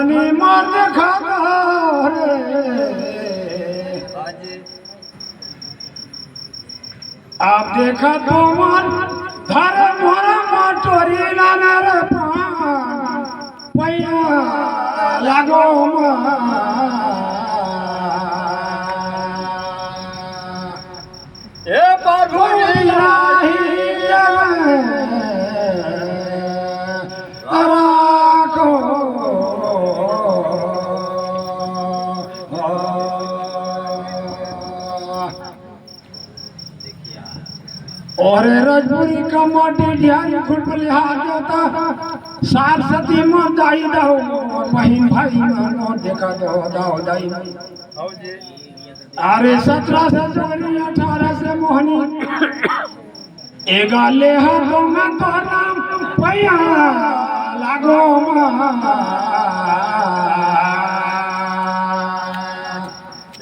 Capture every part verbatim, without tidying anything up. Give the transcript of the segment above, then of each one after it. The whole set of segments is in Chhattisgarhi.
नी मोर देखा तो रे। अब देखा तो मन धरे मोर मोटोरी लाना रे पान पैया लागो मा। ए प्रभु राही जब राखो। ओरे रजपुरी का माटी ढियारी खुरपलिहार देवता, सार सती मोर दाई दाऊ, मोर बहिन भाई मोर देखा दो दाऊ दाई। अरे सत्रह से जोड़ी, अठारह से मोहनी, एगा ले हा तो मैं तो नाम पैया लागो मा।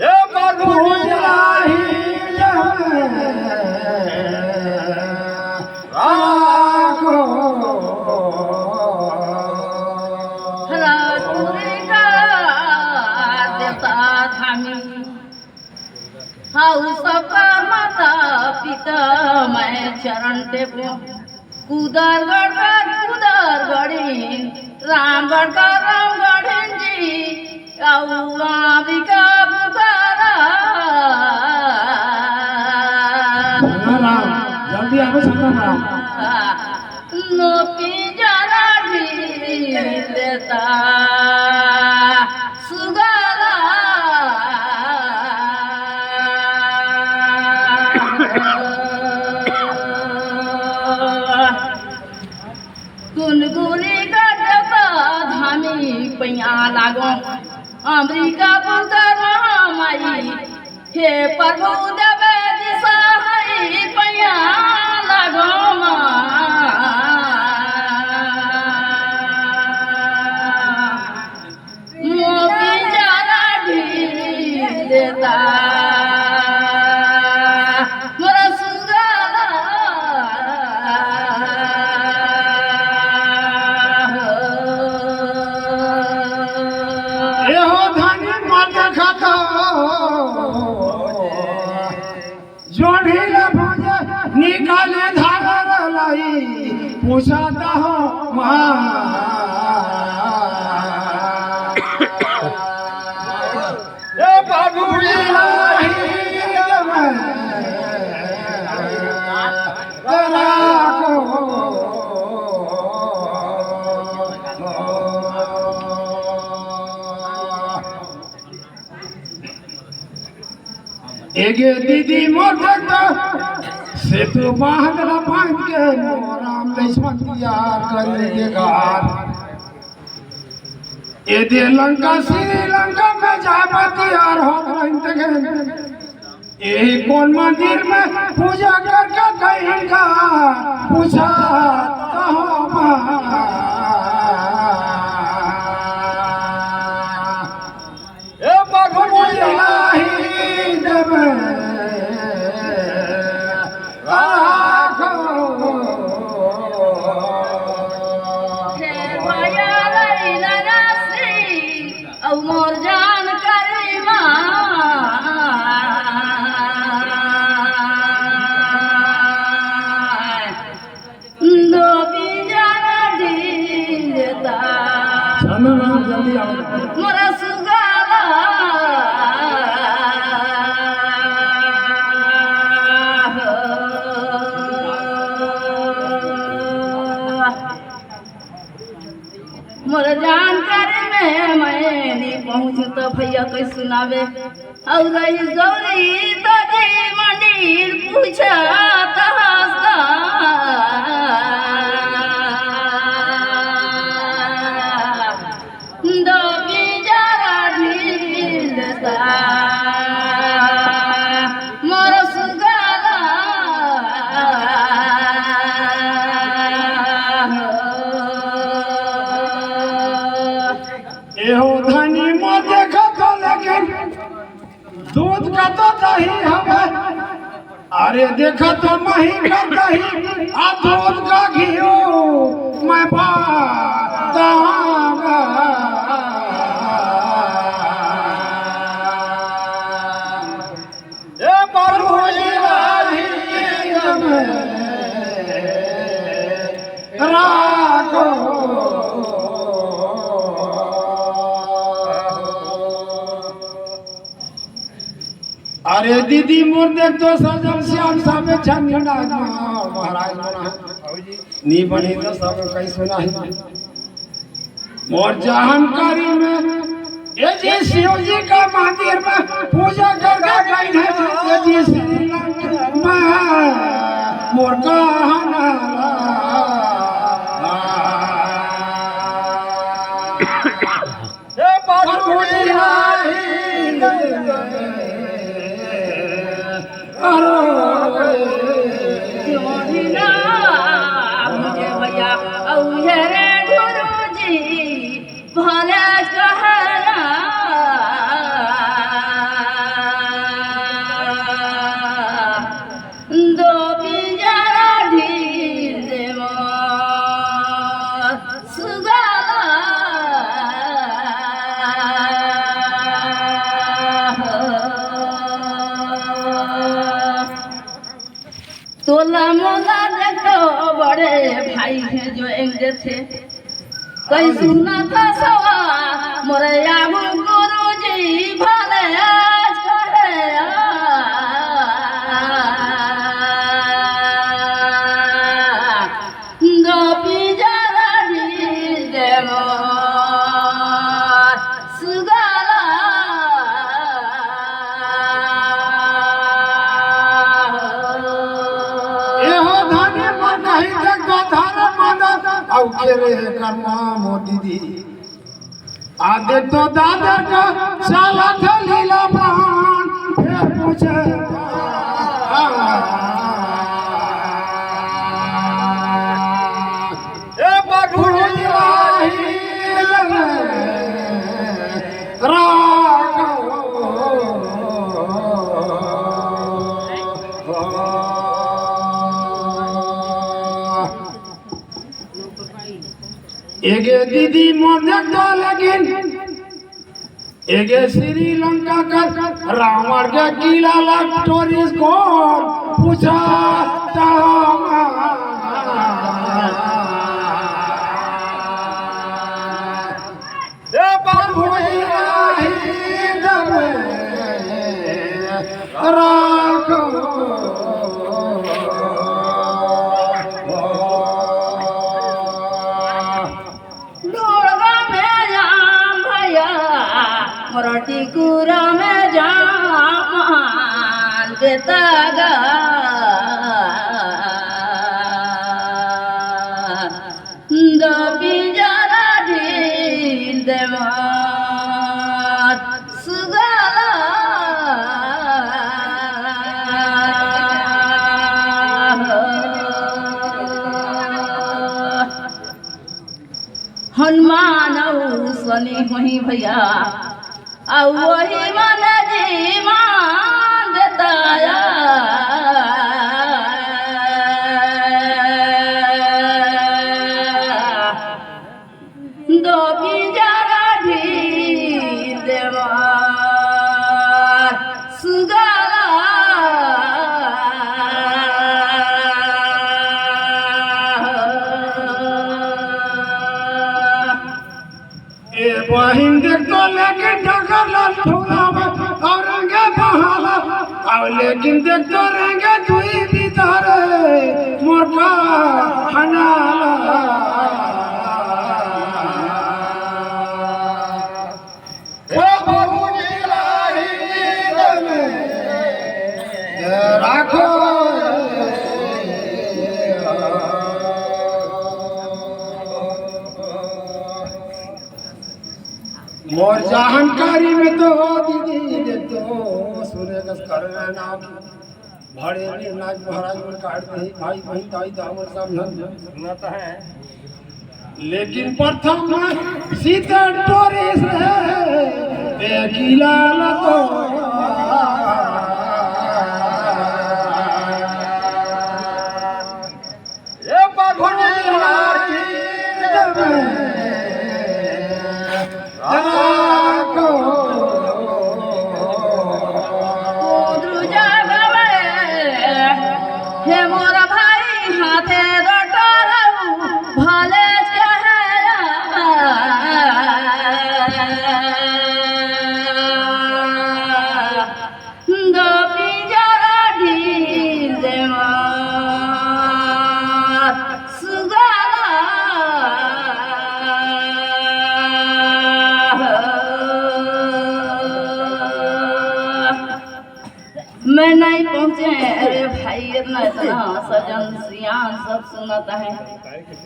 ए प्रभु राही जब राखो। राजपुरी का देवता धामी। हऊ सबका माता पिता मैं चरण टेपो। कुदरगढ़ का कुदरगढ़ीन, रामगढ़ का रामगढ़ीन जी, अऊ अम्बिकापुर का राम। राम, जल्दी आवे, राम। नोकी जरा ढील देता सुगला। गुनगुनी गड्ढा धामी पैया लागो, अम्बिकापुर का महामाई, हे प्रभु देवे दिशा हई पैया लागो मा। मोती जरा ढील देता मोरा सुगला। एहो धनी मत खतो। जोड़ी ले भोज निकाले धार लाई, पूछता हो माँ। ए बाबू रे। एगे दीदी मोर देखता, से तू बांध ला बांध के मोर राम लक्ष्मण तैयार करी के घर। ए दे लंका श्रीलंका में जाबा तैयार हो रही तगे। यही कौन मंदिर में पूजा करके कहेगा, पूछा तो माँ। ए प्रभु जी। राखो। हे भैया रे नरसी, औ मोर जान करी माँ। दो बीजा ढील देता। चंद्रमा जल्दी आओ। मोरा सुगावा हो। मोर जानकारी में मैं नहीं पहुँचू तो भैया कोई सुनावे। और रही गौरी तो जी मंदिर पूछा तो हंसता। दो बीजा ढील देता मोर सुगावा हो। एहो धनी मोर देखत हो लेकिन दूध का तो दही हवे। अरे देखत तो मही का दही, आ दूध का घीव मैं बात आगा। ए दीदी मोर देख तो सजन श्याम सब छनी नाच महाराज बना। नी बनी तो सब कई सुनाही। मोर जानकारी में ए जी शिव जी का मंदिर में पूजा करके गई है। ए जी श्री लंका में मोर कहना। तोला मोला देखो बड़े भाई हे जो एंगे थे। कई सुना था सवा मोरे आगू गुरुजी भले आज करे। दो पिंजरा ढील दे मोर सुगला। एहो धने मन नहीं देखो धर्म मन। अउ के रे कर्मा मोदी दी। आदे तो दादर का साला था लीला बहन। फिर पूछे ए बघुड़ी राही राघव। एगे दीदी मोर देख तो लेकिन एगे श्रीलंका कर रावण के किला ला टोरिस कोन पूछा। ए प्रभु जी राही दबे राखो। डोलवा में जाम भैया, मोर टिकुरा में जाम देता गा। दो पिंजरा ढील दे मोर सुगला। हनुमान अउ सनी होही भैया, अउ वही मन जी मान देता। दो पिंजरा ढील दे मोर सुगला। ए बहिन देख तो लेकिन डगर लाल फुलावा अउ रंगे बहाला। अउ लेकिन देख तो रंगे दुई बितारे मोर का हनाला। ए बाबूजी राही दमे राखो। मोर जानकारी में तो हो दीदी, दे तो सुने कस कर रहना। भाड़े में नाच महाराज मन काट दे, भाई बहन दाई दामन सब झन। सुना तो है। लेकिन प्रथम सीता टोरे से एक ही लाल तो। ए बाबूजी राही दमे राखो। कुदरू जागवे, हे मोर भाई, हाथे डटरऊ, भले कहे। सियान सब सुनत हे।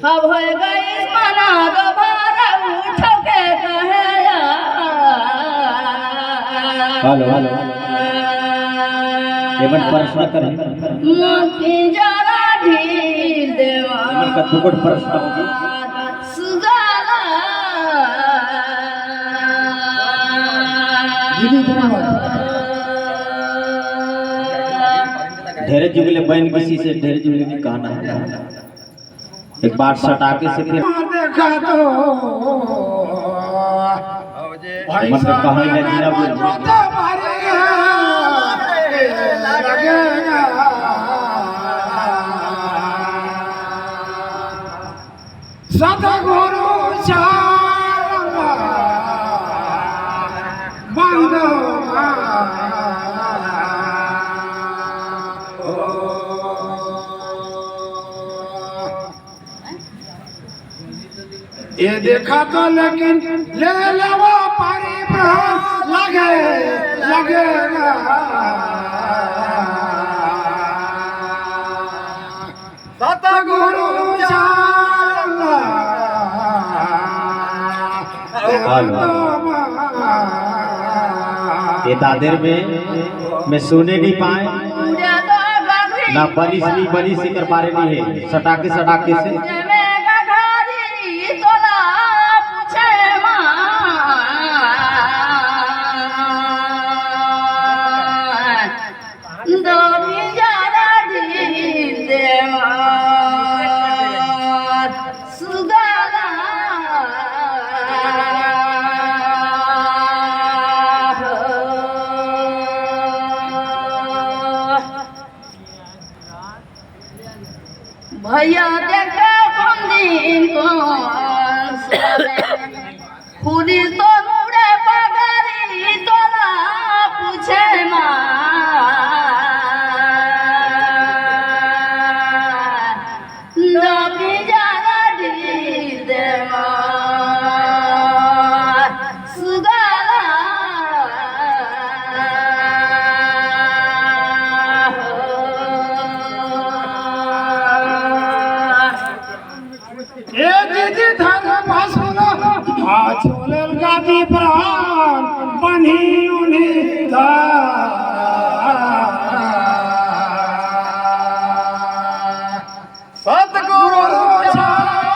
अब होय गइस मना दोबारा उठो के कहे यार। Hello, hello. एमन प्रश्न करे। मोती जरा ढील देवा। एमन का दुगोट प्रश्न होगे। सुगाला। दीदी, इतना बात। ढेरे जुग ले बन गिस हे, ढेरे जुग ले नी कहना हे। एक बार सटाके से फिर देखा तो मन के कहानी लगी ना बोल। सतगुरु चरण बंदो। ये देखा तो लेकिन ले लेवा परिभ्रम लगे, लगेगा। सतगुरु चरण हेलो। ये दादेर में मैं सुने नहीं पाए, ना बनिस नहीं बनिस, एकर बारे नहीं है। सटाके सटाके से। दो बिजरा ढील दे मार सुगाला हो। भैया देखे कौन दिन कौन समय। खुली तो मुड़े पगरी तोला पूछे मार। दो बिजरा ढील दे मार सुगाला हो। ए दीदी धर्म सुनो, आ छोड़ल गादी प्राण बनी उन्हीं दा। सतगुरु चरण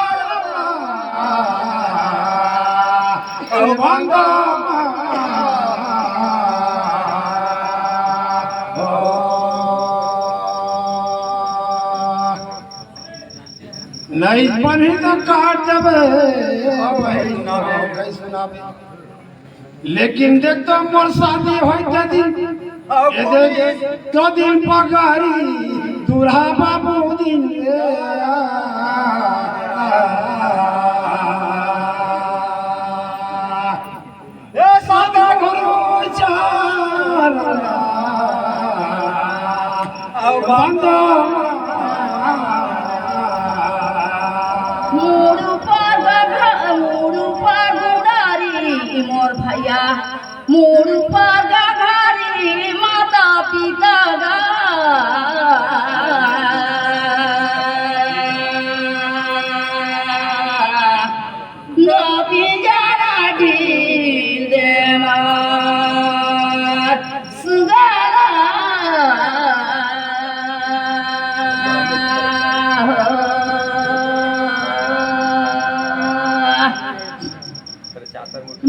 बंदो। नहीं बनी तो काट देबे। अब भाई सुनाबे, भाई सुनाबे। लेकिन देख तो मोर शादी होई त दिन, ए दे, दो दिन पगारी दूल्हा बाबू दिन। ए सतगुरु चरण बंदो। मुड़ ऊपर गगन, मुड़ ऊपर गुडारी मोर भैया, मुड़ ऊपर गगरी माता पिता गा। दो बिजरा ढील दे मार सुगाला हो।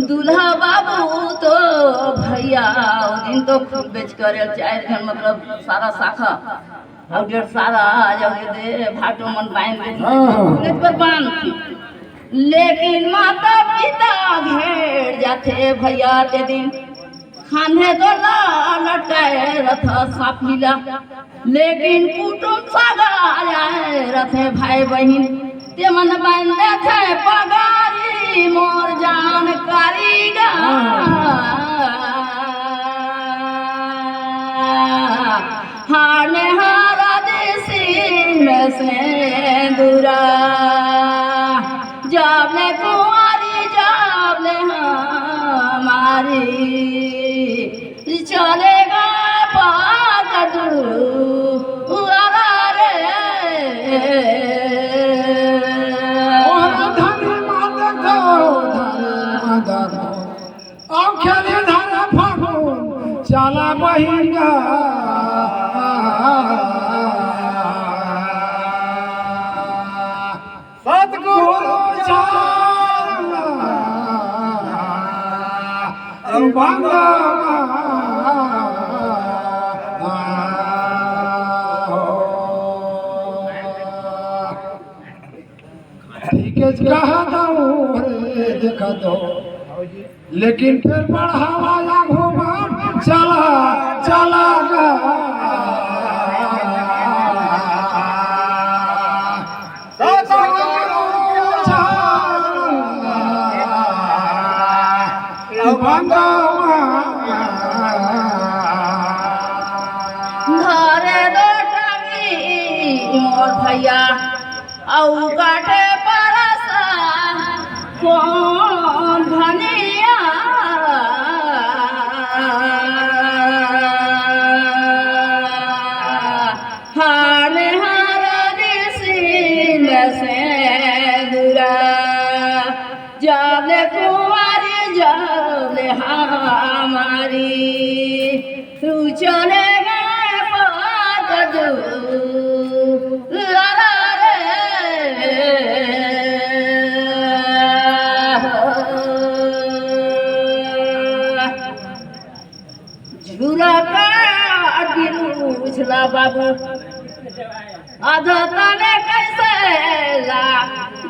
दूल्हा बाबू तो भैया, ओ दिन तो खूब बेच करे चार झन, मतलब सारा शाखा। अउ डेढ़ सारा आ जाओगे दे भाटो मन बांध के हाँ, हाँ। गेट पर बांध के। लेकिन माता पिता घेर जाथे भैया ते दिन, खाने तो ला लटकाए रथ साफीला। लेकिन कुटुम सगा आए रथे भाई बहिन, ते मन बंदे थे पगारी मोर जानकारी गा। हार में हारा देसी में सेंदुरा, जब ले कुंवारी, जब ले हमारी, चलेगा पागल दुआरा रे। ओहर धनी माता को धनी माता को। अब खेली धरे फागुन, चला बहिन गा। सतगुरु चरण बंदवा। ठीक है, कहा था वो, अरे, देखा तो। लेकिन फिर बढ़ावा या घूमा, चला, चला गा। धरे दो टांगी मोर भैया, अउ काटे परस कोन धनिया। हार हारा दिसिन से दूरा, जब ले कुंवारी जब ले हमारी। तू चले गए पागल, लाला रे। झुरा का बिनु उछला बाबू। आधा तने कैसे ला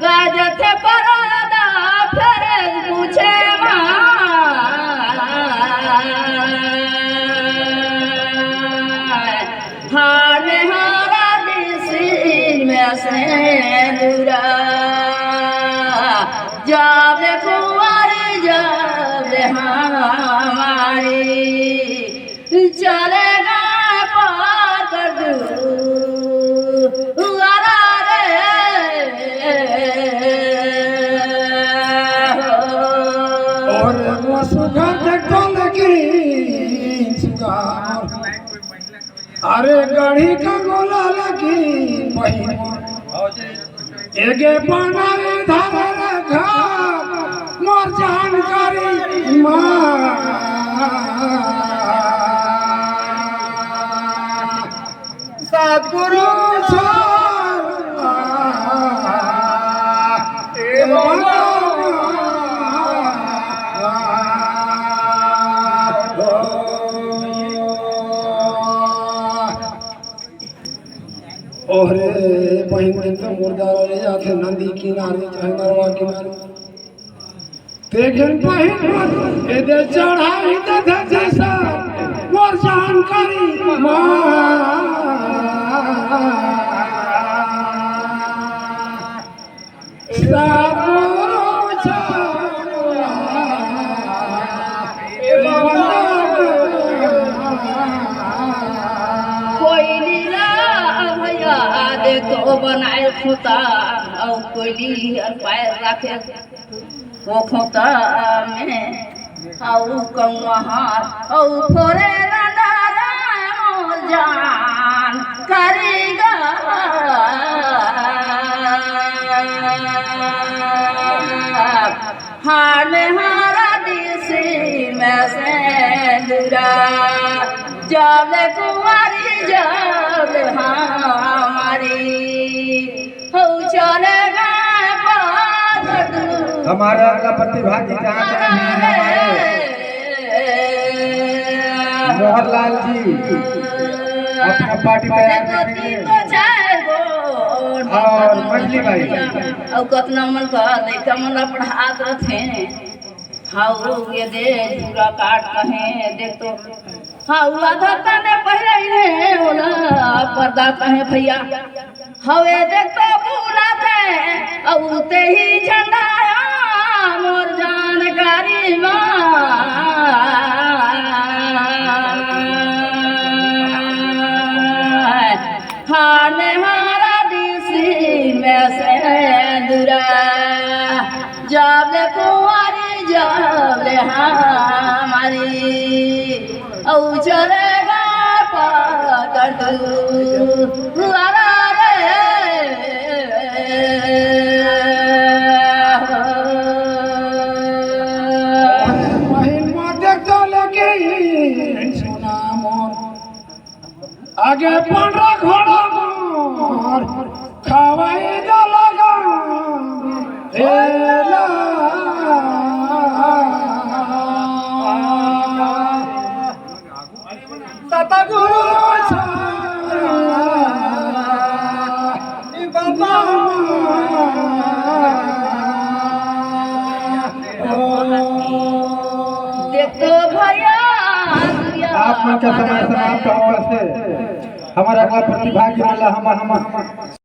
गाज थे परादा फेर पूछे माय। हाने हारा दिसिन में से दूरा, जब कुंवारी जब हमारी। चले गए पार कर दू, अरा रे। और वो सुगंध कल की सुगंध। अरे गढ़ी का गोला लगी बहिन। एगे बनाई धरे घर मोर जानकारी माँ। सतगुरु छोड़ ए बाबा। ओहरे बहिन दिन तो मुर्दा ले जाथे नदी किनारे चाहे नरवा किनारे। तेखन बहिन मन एदे चढ़ाई दे जैसा मोर जानकारी माँ। कोई लीला भैया दे तो बनाए खोता, अउ कोई ली हर पैर रखे वो खोता में। अउ कौआ हाथ अउ फोरे रंडारा मोर जान करी गा। हार में हारा दिसी में से दूरा, जब कुंवारी जब हमारी। हौ चले गए पागल। हमारे अगला प्रतिभागी जहाँ तक भी हैं हमारे मोहनलाल जी अपना पार्टी तैयार देखो, करेंगे। तीन गो, चार गो। और मंजली भाई। अउ कतना मन का लइका मन ला पढ़ात रथे। हाउ ये दे झूरा काट कहे, देख तो। हाउ आधा तने पहिरे ने ओला पर्दा कहे भैया। हवे देख तो बुलाथे, अउ ते ही झंडा मोर जानकारी मा। हार में हारा दिसी में से दूरा, जब ले कुंवारी जब ले हमारी। अउ चले गए पागल तू, अरा रे। के पंडरा घोड़ा मोर खवाई दे लगा एला। सतगुरु छाया ई बाबा। देख तो भैया, आप मन के समय समाप्त होवत हे। हमर अगला प्रतिभागी मन ला हमर, हमर